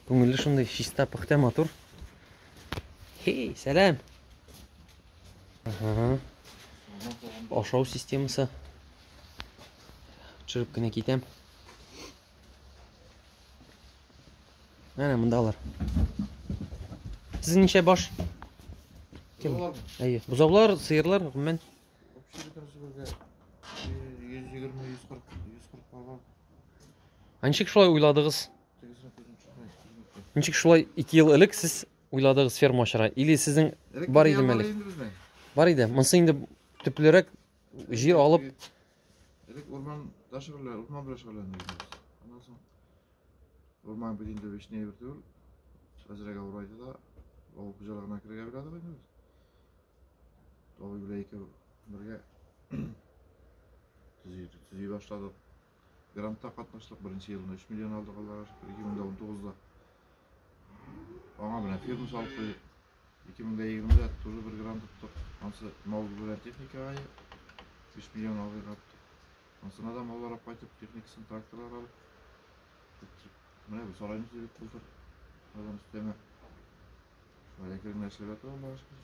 Күңелле шундый, чиста, пөхтә, матур. Хей, сәлам. Ага. Ашау системасы. Төшереп кенә китәм. Әнә монда алар. Сезнең ничә баш? Кем? Әйе. Бозаулар, сыерлар, гомумән. 120, 140, 140 бар. Ә ничек шулай уйладыгыз? Ничек шулай 2 ел элек сез уйладыгыз ферма ачарга? Или сезнең бар идеме элек? Бар иде. Монысы инде төплерәк җир алып. Элек урманда шөгыльлән, урман белән шөгыльләндек без. Аннан соң урман бит инде вечный әйбер түгел. Әзрәк авырайды да, авыл хуҗалыгына керергә уйладык инде без. Абый белән икәү бергә төзи башладык. Грантта катнаштык, беренче елны 3 миллион алдык, Аллага шөкер, 2019-да. Аңа белән фирма салып куйдык. 2020-дә тоже бер грант тоттык. Ансы мал белән техникага 5 миллион абыйга тоттык. Ансына да маллар алып кайтып, техникасын, тракторлар алып. Менә бу сарайны төзедек былтыр. Адан өстәмә. Шулай әкрен генә эшләп ятабыз, Аллага шөкер.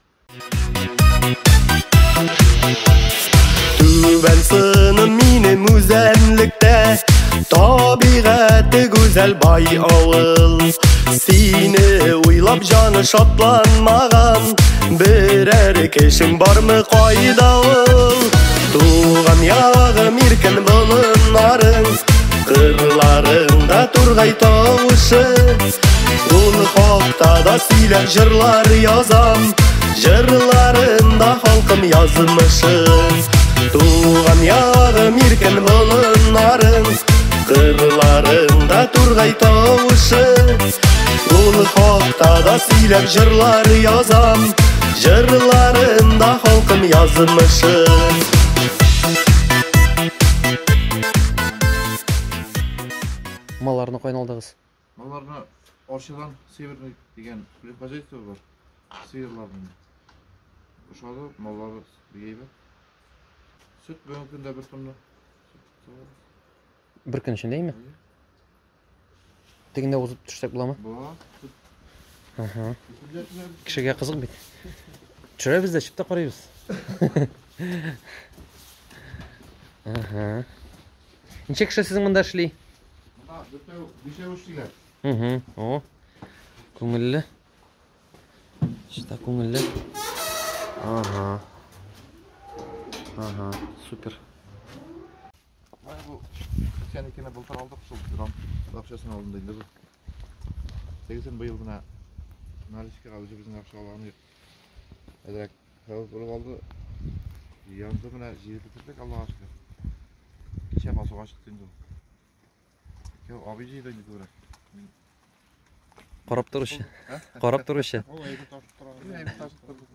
Түбән сыным минем үзәнлектә, табигате гүзәл бай авыл. Сине уйлап җаны шатланмаган берәр кешең бармы, кайда ул? Туган ягым иркен болыннарың, кырларыңда тургай тавышы. Ул хакта да сөйләп җырлар язам, җырларымда халкым язмышы. Туган ягым иркен болыннарың, кырларыңда тургай тавышы. Ул хакта да сөйләп җырлар язам, җырларымда халкым язмышы. Малларны кайдан алдыгыз? Малларны Арчадан Северный дигән хозяйство бар. Сыерларның. Ошады, маллары бик әйбәт. Сөт бүгенге көндә 1 тонна. Бер көн эчендә име? Тегендә узып төшсәк буламы? Була. Ага. Кешегә кызык бит. Төшерәбез дә, чыгып та карыйбыз. Ага. Ничә кеше сезнең монда эшли? Монда дүртәү, бишәү эшлиләр. Угу. О. Күңелле. Чиста күңелле. Ага. Ага, супер. Менә бу 82-не былтыр алдык, шул грант акчасын алдым инде бу. Тегесен быел гына наличкага үзебезнең акча алган идек. Әзрәк хәвеф булып алды. Янды менә җыеп бетердек, Аллага шөкер. Кичә басуга чыкты инде ул. Икәү абый җыйды инде күбрәк. Карап торучы. Карап торучы. Ул әйбер ташып тора. Әйбер ташып торды.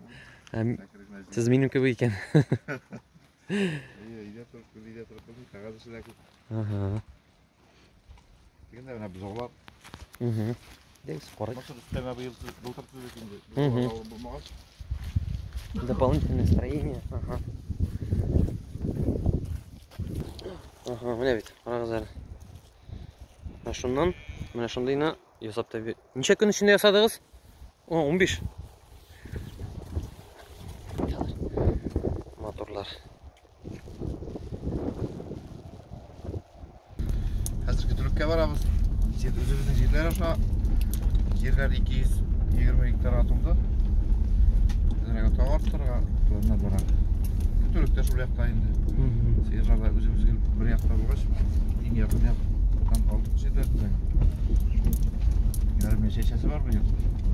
Сез минем кебек икән. Әйе, өйдә торып, өйдә торып, кәгазь эше дә күп. Ага. Дигәндә менә бозаулар. Угу. Дәгез карыйк. Монысы өстәмә быел былтыр төзедек инде. Мгм. Бозаулар булмагач. Дополнительное строение. Ага. Ага, менә бит, карагыз әле. Менә шуннан, менә шундыйны ясап та бир. Ничә көн эчендә ясадыгыз? О, 15. Моторлар. Хәзер көтүлеккә барабыз. Җир үзебезнең җирләр аша. Җирләр 220 гектарга тулды. Әзрәк тау арттырырга планнар бара. Көтүлек тә шул якта инде. Сыерлар да үзебез гел бер якта булгач, иң якын яктан алдык җирләрне. Ярым чәчәсе бар быел.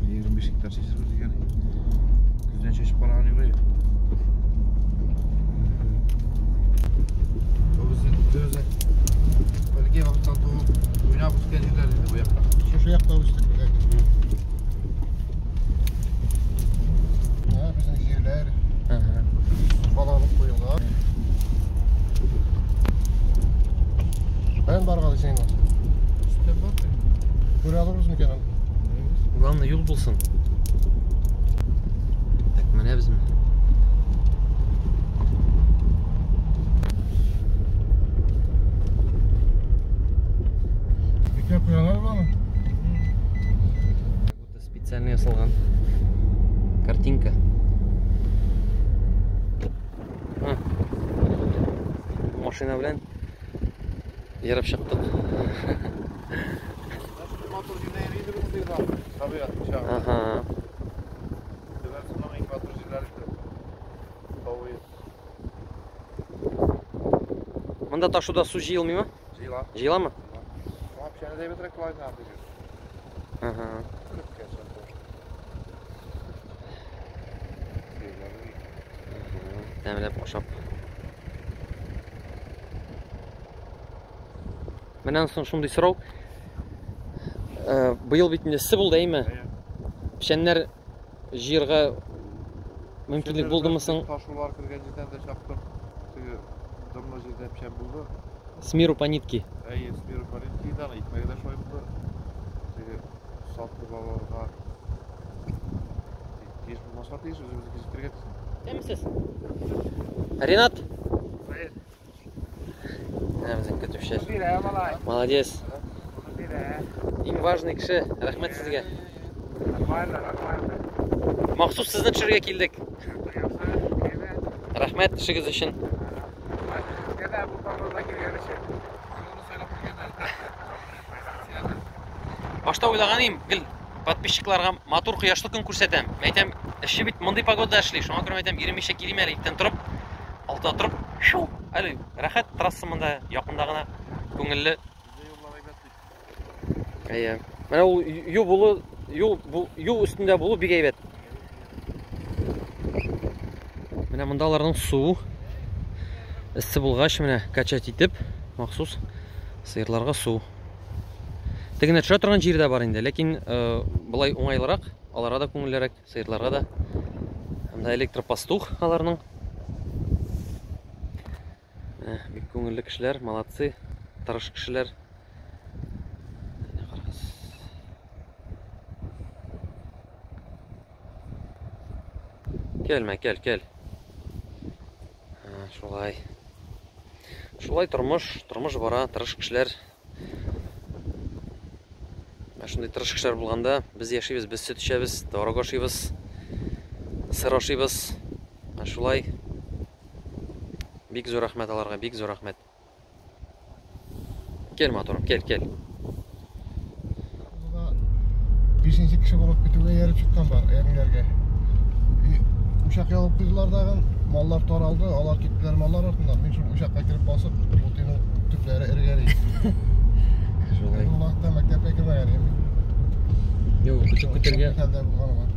25 гектар чәчербез дигән. Көздән чәчеп караган юк. Бу безнең үзебезнең бәләкәй вакыттан туып уйнап үскән җирләр инде бу якта. Шушы якта үстек без әкрен. Менә безнең җирләр, балалык куелган. Каян барырга дисең инде? Өстән бар. Күрә алырбыз микән аны? Главное юл булсын. Так, менәбезме? Бикләп куялар аны. Как будто специально ясалган картинка. А. Машина белән ерып чыктык. Матур җирдә йөри идек без дә. Табигать кочагында. Ага. Түбән Сонның иң матур җирләре инде. Тау Монда ташуда су җыелмыймы? җыела. Җыеламы? Шуңа печәне дә әйбәтрәк була инде андый җир. Ага. Күпкә чаклы. Сыерлары бик. Тәмләп ашап. Менән соң шундый сорау. Быел бит инде эссе булды, әйме? Әйе. Печәннәр җыярга мөмкинлек булдымы соң? Ташулар кергән җирдән дә чаптым. Теге дымлы җирдә печән булды. С миру по нитке. Әйе, с миру по нитке инде, аны икмәге дә шулай булды. Теге сатып алырга тиеш булмаска тиеш, үзебезнеке җиткергә тиеш. Кемсез? Ренат? Менә безнең көтүче. Молодец. Иң важный кеше. Рәхмәт сезгә. Махсус сезне төшерергә килдек. Рәхмәт эшегез өчен. Башта уйлаган идем, гел подписчикларга матур кояшлы көн күрсәтәм. Әйтәм, эшче бит мондый погодада эшли. Шуңа күрә әйтәм, иренмичә килим әле, иртән торып, алтыда торып, шу, әле рәхәт трасса монда якында гына, күңелле. Бездә юллар әйбәт бит. Әйе. Менә ул юл булу, юл бу, юл өстендә булу бик әйбәт. Менә монда аларның суы эссе булгач, менә качать итеп, махсус сыерларга су. Тегенә төшә торган җир дә бар инде, ләкин болай уңайлырак, аларга да күңеллерәк, сыерларга да. Монда электропастух аларның. Менә бик күңелле кешеләр, молодцы, тырыш кешеләр. Менә карагыз. Кел, мә, кел, кел. Ха, шулай. Шулай тормыш, тормыш бара, тырыш кешеләр. Менә шундый тырыш кешеләр булганда без яшибез, без сөт эчәбез, творог ашыйбыз, сыр ашыйбыз. Менә шулай. Бик зур рәхмәт аларга, бик зур рәхмәт. Кел, матурым, кел, кел. Бишенче кеше булып көтүгә ияреп чыккан бар, әниләргә. Учак ябып куйдылар дагын, маллар таралды, алар киттеләр маллар артыннан. Мин шул учакка кереп басып, бутыйның төпләре эргән иде. Шулай. Ул вакытта мәктәпкә кермәгән идем. Юк, көтеп көтәргә Хәлдә булганы бар.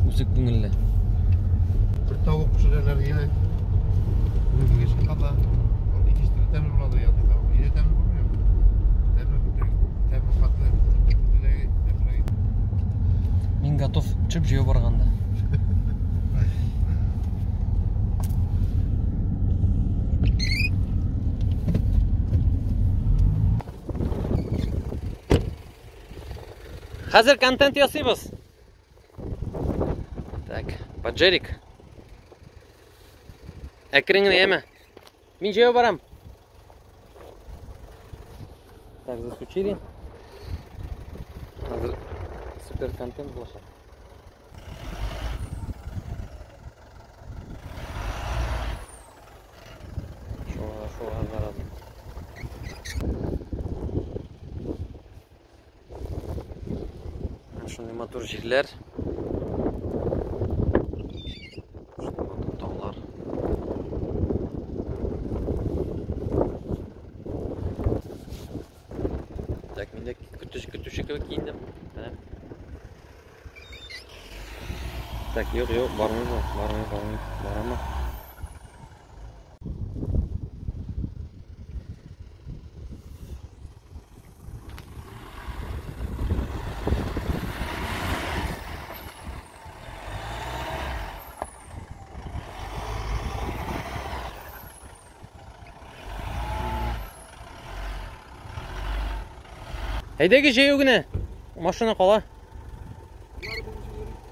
үзе күңелле. Бер тавык пешерәләр иде. Көтүгә чыкканда, ул икенче төрле тәмле була ди, андый тавык. Өйдә тәмле булмый. Тәмле көтү, тәмле хатлы, көтүдәге тәмлерәк. Мин готов төшеп җыю барганда. Хәзер контент ясыйбыз. Так, Паджерик. Әкрен генә, яме. Мин җәяү барам. Так, засучили. Хәзер супер контент булачак. Шуңа шуңа зараза. Шундый матур җирләр. Шундый матур таулар. Так, мин дә көтүче көтүче кебек киендем. Менә. Так, юк, юк, бармый бу, бармый, бармый, барамы? Әйдәгез җәяү генә. Машина кала.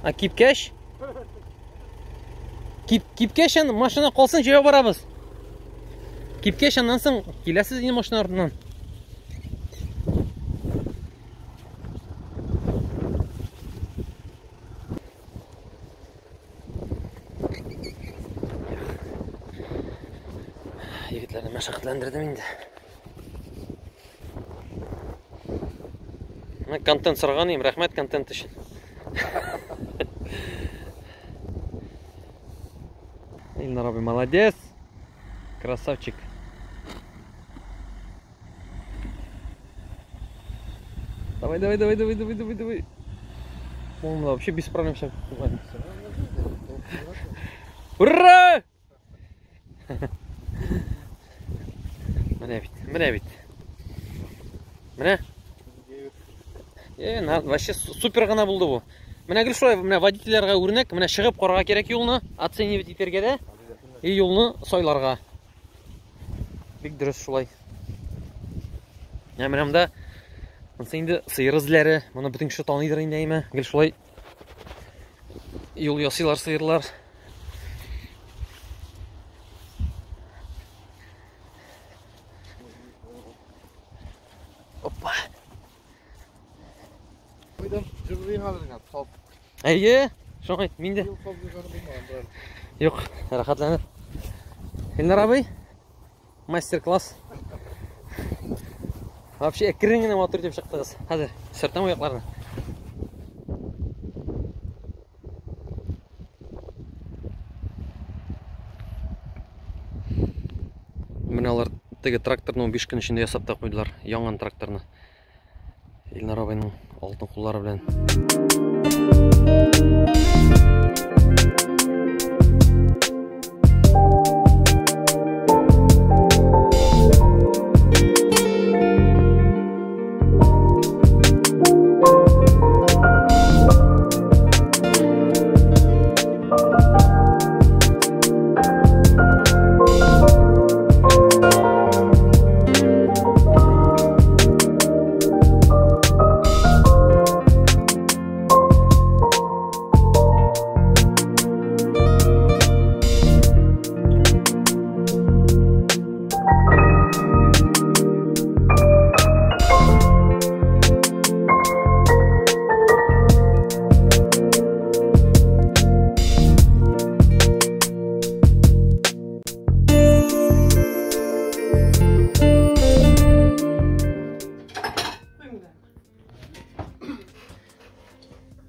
А кипкәч? Кип, кипкәч машина калсын, җәяү барабыз. Кипкәч аннан соң киләсез инде машина артыннан. Егетләрне мәшәкатьләндердем инде. Менә контент сораган идем, рәхмәт контент өчен. Илнар абый молодец. Красавчик. Давай, давай, давай, давай, давай, давай, давай. По-моему, вообще без проблем все. Ура! Менә бит, менә бит. Менә. Э, на, вообще супер гына булды бу. Менә гел шулай, менә водительләргә үрнәк, менә чыгып карарга кирәк юлны, оценивать итәргә дә, и юлны сайларга. Бик дөрес шулай. Менә менә монда монысы инде сыер эзләре, моны бөтен кеше таныйдыр инде, әйме. Гел шулай юл ясыйлар сыерлар. Опа. Әйе, шуңа мин дә. Юк, рәхәтләнеп. Илнар абый, мастер-класс. Вообще әкрен генә матур итеп чыктыгыз. Хәзер сөртәм аякларны. Менә алар теге тракторны 15 көн эчендә ясап та куйдылар, яңан тракторны. Илнар абыйның алтын куллары белән.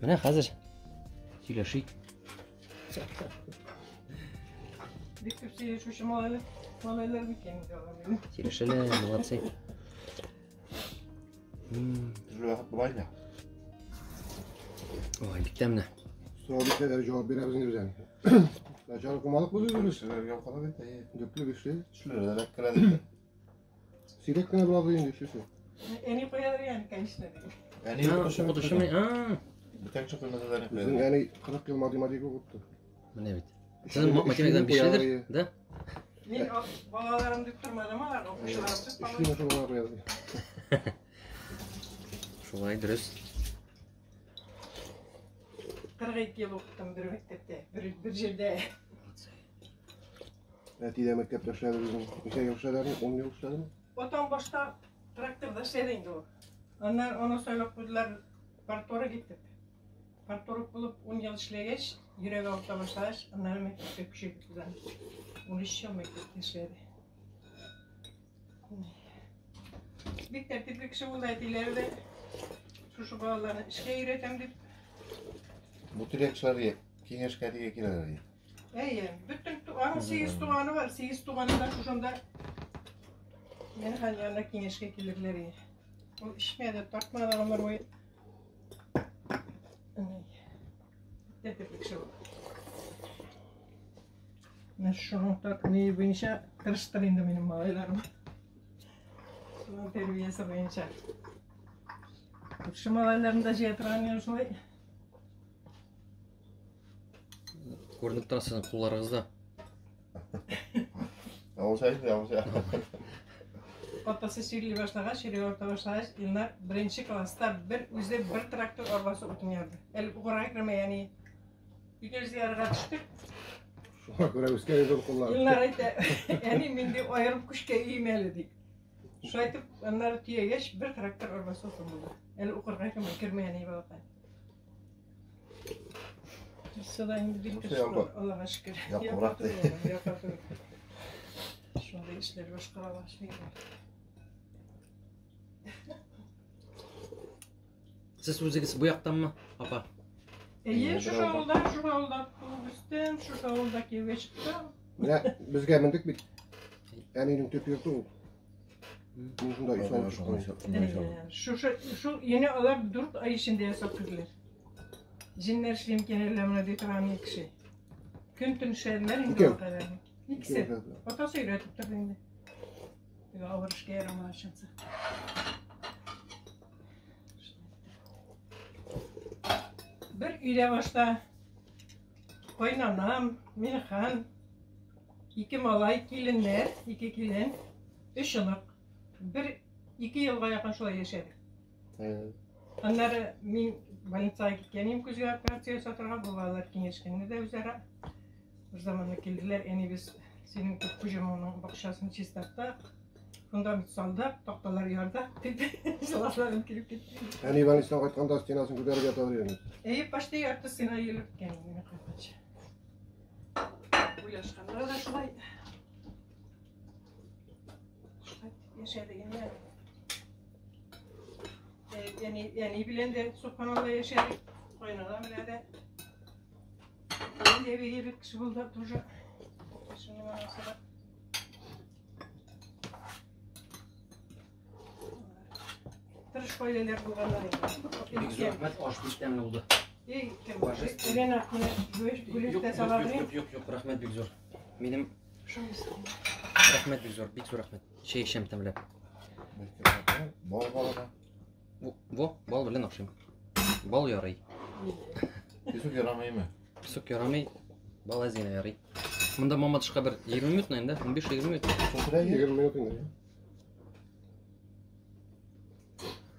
Менә хәзер сөйләшик. Бик күп сөйләшүче малайлар, малайлар микән инде алар минем. Сөйләшәләр, молодцы. Төрле вакыт була инде. Ой, бик тәмле. Сорау бирсәләр җавап бирәбез инде без әле. Начар укымадык без үзебез. Төшләргә укыла бит, әйе. Дүртле, бишле. Төшләрдә дә керә диде. Сирәк кенә була инде эшлесе. Әни куядыр яни, конечно, ди. Әни укытучы. Укытучымы? А, Бүтән кеше куймаса да әни Безнең куяды. әни 40 ел математика укытты. Менә бит. Сез математикадан бишледер, да? Мин балаларым дип тормадым алар, укучыларым дип Өчле машиналар куяды. Шулай дөрес. 42 ел укыттым бер мәктәптә, бер, бер җирдә. Әти дә мәктәптә эшләде безнең. Ничә ел эшләде? 10 ел эшләдеме? Атам башта тракторда эшләде инде ул. Аннан аны сайлап куйдылар Парторг итеп. Парторг булып 10 ел эшләгәч, йөрәге авырта башлагач, аннары мәктәпкә күчеп киттеләр. 13 ел мәктәптә эшләде. Бик тәртипле кеше булды әтиләре дә. Шушы балаларны эшкә өйрәтәм дип. Бу тирә кешеләр киңәшкә әтигә киләләр. Әйе, бөтен аның 8 туганы бар, 8 туганы да шушында Минхан янына киңәшкә килерләр иде. Ул эчмәде, тартмады гомер буе. Тәртипле кеше булды. Менә шуның ни буенча тырыштыр инде минем малайларым. Шуның тәрбиясе буенча. Күрше малайларын да җыя торган идем шулай. Күренеп тора сезнең кулларыгызда. Авылча инде, авылча. Атасы чирли башлагач, чире арта башлагач, Илнар беренче класста бер үзе бер трактор арбасы утын ярды. Әле укырга кермәй, әни. Икенче ярга төштек. Шуңа күрә үскән иде ул куллар. Илнар әйтә, әни, мин ди аерым күчкә өйм әле, ди. Шулай итеп, аннары төягәч, бер трактор арбасы утын булды. Әле укырга кермәй, кермәй әни балакай. Сюда инде бик Бусы тырыш ялгы. Аллага шөкер. Якынрак ди. Якын түгел. Шундый эшләр башкара башлый. Сез үзегез бу яктанмы, апа? Әйе, шушы авылда, шушы авылда туып үстем, шушы авылда кияүгә чыктым. Менә безгә мендек бит. Әнинең төп йорты ул. Мин шунда өй салып чыктым. Әйе, Шушы шул өйне алар 4 ай эчендә ясап керделәр. Җеннәр эшли микән әллә менә ди торган ике кеше. Көн-төн эшләделәр инде Икәү. ул Икесе. Атасы өйрәтеп торды инде. Теге авыр эшкә ярамаган чынсы. Бер өйдә башта кайнанам, Минхан, ике малай, киленнәр, ике килен, өч онык. Бер ике елга якын шулай яшәдек. Аннары мин больницага киткән идем күзгә операция ясатырга, бу балалар киңәшкәнне дә үзара. Бер заманны килделәр, әни без синең төп хуҗамаңның бакчасын чистарттык, фундамент салдык, такталар ярдык, дип җыласларым килеп китте. Әни больницадан кайтканда стенасын күтәреп ята биргән. Әйе, почти ярты стена иелеп беткән инде мин кайтканчы. Уйлашканнар да шулай. Шулай яшәдек инде. Әни, әни белән дә субханалла яшәдек, кайнана белән дә. Әни дә бик әйбәт кеше булды тоже. Шуның арасында. Тырыш гаиләләр булганнар инде. Бик зур рәхмәт, аш бик тәмле булды. Эй, кем? Божественно. Елена, менә бүлеш Юк, тә юк, сала юк, бирим. юк, юк, юк, рәхмәт бик зур. Минем рәхмәт бик зур, бик зур рәхмәт. Чәй эчәм тәмләп. Бал балына. Во, во, бал белән ашыйм. Бал ярый. Песок ярамыймы? Песок ярамый, бал әз генә ярый. Монда Мамадышка бер 20 минут инде, 15-20 минут. Шул тирә 20 минут инде.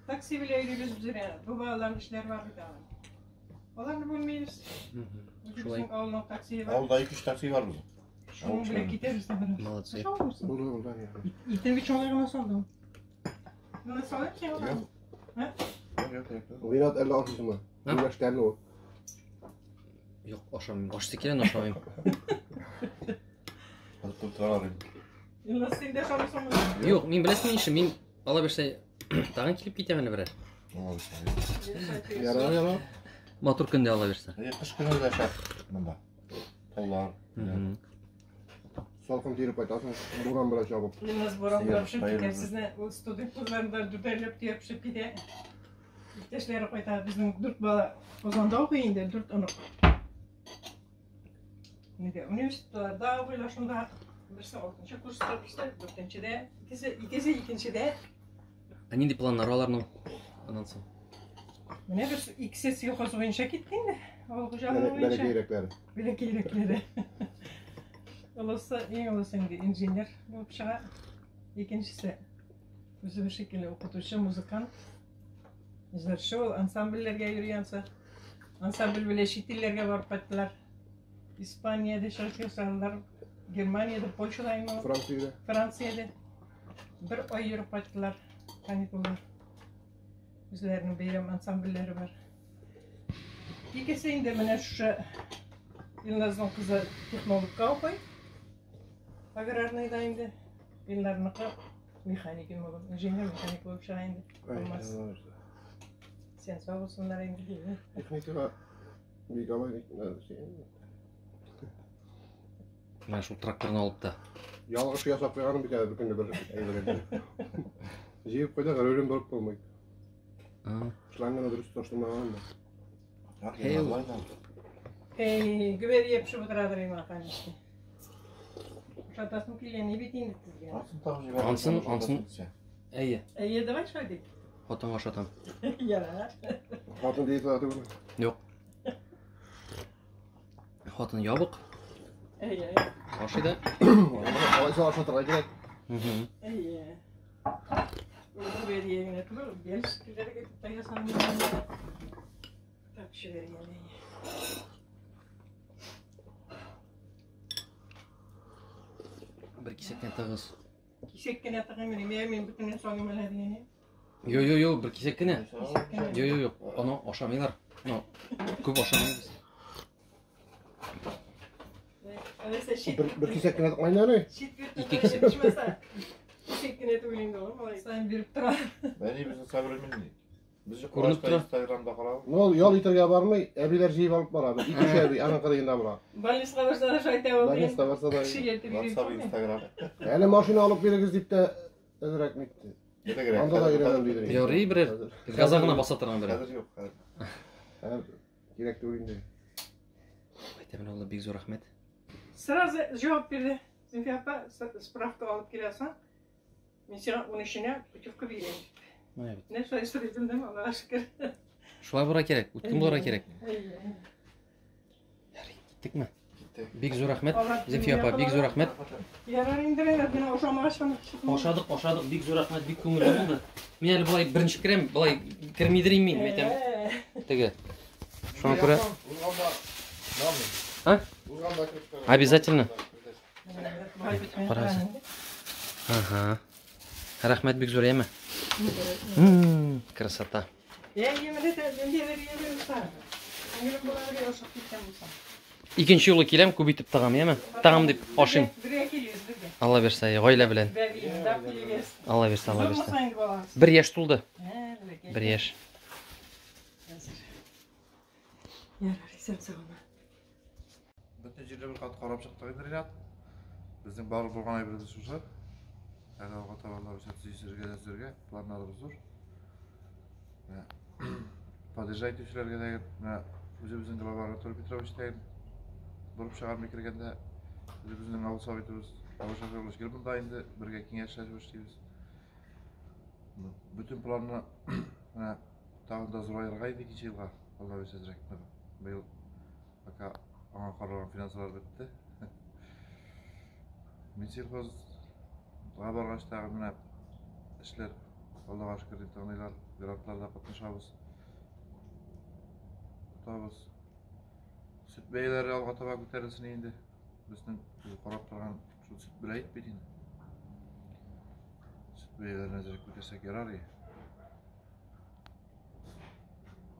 Такси белән йөрибез без Елена. Бу балаларның эшләре бар бит алар. Аларны бүлмибез. Шулай. Үзебезнең авылның таксиы бар. Авылда 2-3 такси бар безнең. Шуның белән китәбез дә бераз. Молодцы. Ашамыйсың? Булды, булды. әни. Итен бит шулай гына салдым. Моны салыйм сиңа? Юк. Һа? Юк, юк, юк. Ринат әллә ашыйсыңмы? Һа? Гөмәш тәмле ул. Юк, ашамыйм. Ашсы килә, ашамыйм. Кызып торалар инде. Илназ, син дә ашамыйсыңмы? Юк, мин беләсеңме ничек, мин ала бирсә тагын килеп китәм әле берәр. Ярар, ярар. Матур көндә ала бирсә. Әйе, кыш көне дә шәп монда. Таулар. Салкын тиреп кайтасың, буран белән чабып. Илназ буран Сыер, белән пешеп сыер китә. үзе. Сезне ул студент кызларын да дүртәрләп төяп пешеп китә. Иптәшләре кайта. Безнең дүрт бала Казанда укый инде, дүрт онык. Нидә, университетларда укыйлар шунда. Берсе алтынчы курста, берсе дүртенчедә, икесе, икесе икенчедә. Ә нинди планнар аларның? Аннан соң. Менә берсе икесе сельхоз буенча китте инде. Авыл хуҗалыгы буенча. Бәләкәйрәкләре. Бәләкәйрәкләре. Олысы, иң олысы инде инженер булып чыга. Икенчесе үзебез шикелле укытучы, музыкант. Җырчы ул, ансамбльләргә йөри ансы. Ансамбль белән чит илләргә барып кайттылар. Испаниядә чыгыш ясадылар, Германиядә, Польшада инде ул. Франциядә. Франциядә бер ай йөреп кайттылар каникулда. Үзләренең бәйрәм ансамбльләре бар. Икесе инде менә шушы Илназның кызы технологка укый. Аграрныйда инде. Илнарныкы механик инде, инженер механик булып чыга инде. Алмаз. Сен сау булсыннар инде. Техникага бик алай Менә шул тракторны алып та. Ялгыш ясап куйганым бит әле бер көнне бер әйбер. Җыеп куйдык, рулен борып булмый. Шланганы дөрес тоташтырмаган да. Эй, гөбәдия пешеп утырадыр инде, конечно. Ашатасым килгән бит инде сезгә. Ансын тагын җибәрәм. Ансын, ансын. Әйе. Әйе, давай шулай дип. Хатынга ашатам. Ярар. Хатын диетада түгел. Юк. Хатын ябык. Әйе. Ашый да. Алайса ашатырга кирәк. Әйе. Гөбәдия генә түгел, бәлеш тә ясаган. Так, пешерергә. Бер кисәк кенә тыгыз. Кисәк кенә тыгым, мин бөтенләй салыйм әле дигән. Йо, йо, йо, бер кисәк кенә. Йо, йо, йо, аны ашамыйлар. Ну, күп ашамыйбыз. Бер кисәк кенә тыкмыйм әле. Ике кисәк. Кисәк кенә түгел инде ул, малай. Сайын биреп тора. Бәни безне современный. Без Күренеп тора. Инстаграмда карабыз. Ну, ял итәргә бармый, әбиләр җыеп алып бара. Ике әби аның кырыенда була. Больницага барса да шулай итә ул. Больницага барса да. Кеше ертеп йөри. WhatsApp, Instagram. Әле машина алып бирегез дип тә әзрәк нитте. Анда да өйрәнәм дидер. Ярый берәр. Газа гына баса торган берәр. Хәзер юк, хәзер. Кирәк түгел инде. Әйтәм, Алла бик зур рәхмәт. Сразу җавап бирде. Зөлфия апа, справка алып киләсең. Мин сиңа 13-нә путевка бирәм. Менә бит. Менә шулай сорыйдым да, Аллага шөкер. Шулай булырга кирәк, үткен булырга кирәк. Әйе. Ярый, киттекме? Киттек. Бик зур рәхмәт. Зөлфия апа, бик зур рәхмәт. Ярар инде, менә ашамагач кына. Ашадык, ашадык, бик зур рәхмәт, бик күңелле булды. Мин әле болай беренче керәм, болай кермидер мин, әйтәм. Теге. Шуңа күрә Узганда, А? Узганда кереп. Обязательно. Карагыз. Ага. Рәхмәт бик зур, әйме? Красота. Икенче юлы киләм, күп итеп тагам, яме? Тагам дип ашыйм. Алла бирсә, гаилә белән. Алла бирсә, Алла бирсә. Бер яшь тулды. Бер яшь. Ярар, исән сау. Бөтен җирдә бер кат карап чыктык инде, Ринат. Безнең бар булган әйберебез шушы. Әле алга таба Алла бирсә төзергә дә төзергә планнарыбыз зур. Подъезжай итүчеләргә дә менә үзебезнең глава Анатолий Петрович тәген борып чыгармый кергәндә үзебезнең авыл советыбыз Авыл Шафирович гел монда инде бергә киңәшләшеп эшлибез. Бөтен планны менә тагын да зураерга инде икенче елга Алла бирсә әзрәк. Быел пока аңа каралган финанслар бетте. Минсельхозга баргач тагы менә эшләр Аллага шөкер дип тыңлыйлар, грантларда катнашабыз. Тотабыз. Сөт бәяләре алга таба күтәрелсен инде. Безнең карап торган шул сөт белән ит бит инде. Сөт бәяләрен әзрәк күтәрсәк ярар иде.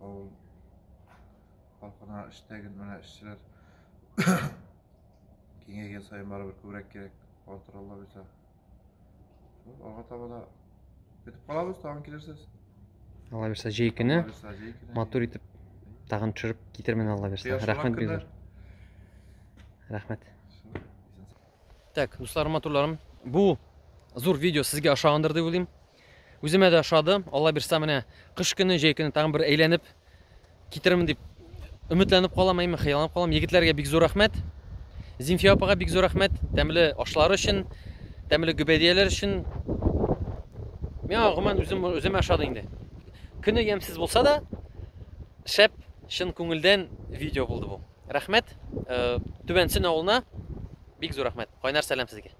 Авыл халкына эштәген менә эшчеләр киңәйгән саен барыбер күбрәк кирәк. Артыр Алла бирсә. Шул алга таба да көтеп калабыз, тагын килерсез. Алла бирсә, җәй көне матур итеп тагын төшереп китермен, Алла бирсә. Рәхмәт бик зур. Рәхмәт. Так, дусларым, матурларым, бу зур видео сезгә ошагандыр дип уйлыйм. Үземә дә ошады. Алла бирсә, менә кыш көне, җәй көне тагын бер әйләнеп китермен дип өметләнеп калам, әйме, хыялланып калам. Егетләргә бик зур рәхмәт. Зинфия апага бик зур рәхмәт. Тәмле ашлар өчен, тәмле гөбәдияләр өчен. Миңа гомумән үземә ошады инде. Көне ямьсез булса да, шәп, чын күңелдән видео булды бу. Рәхмәт. Түбән Сөн авылына бик зур рәхмәт. Кайнар сәлам сезгә.